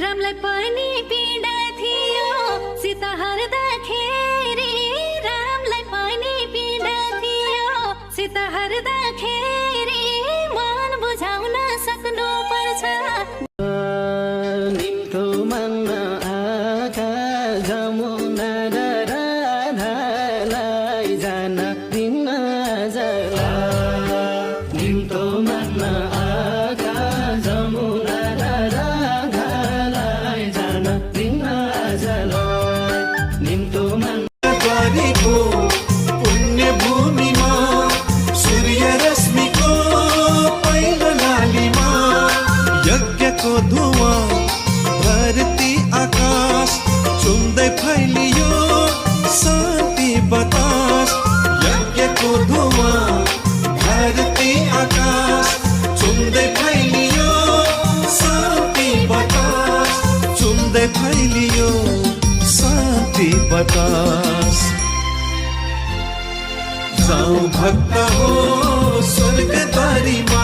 रामलाई पनि पीडा थियो सीता हर्दाखेरि रामलाई पनि पीडा थियो सीता हर्दाखेरि मन बुझाउन सक्नु पर्छ निम्तो मन आका जमुना र राधालाई जान दिन जला निम्तो मन आका जमुना र राधालाई जान दिन जला निम्तो मन गरेको पुण्य भूमिमा सूर्य रश्मिको पहिलो लालीमा यज्ञको धुवा धरती आकाश चुम्दै फैलियो शान्ति बतास यज्ञको धुवा धरती आकाश चुम्दै फैलियो शान्ति बतास चुम्दै फैलियो शान्ति बतास जाऊ भक्त हो स्वर्गद्वारीमा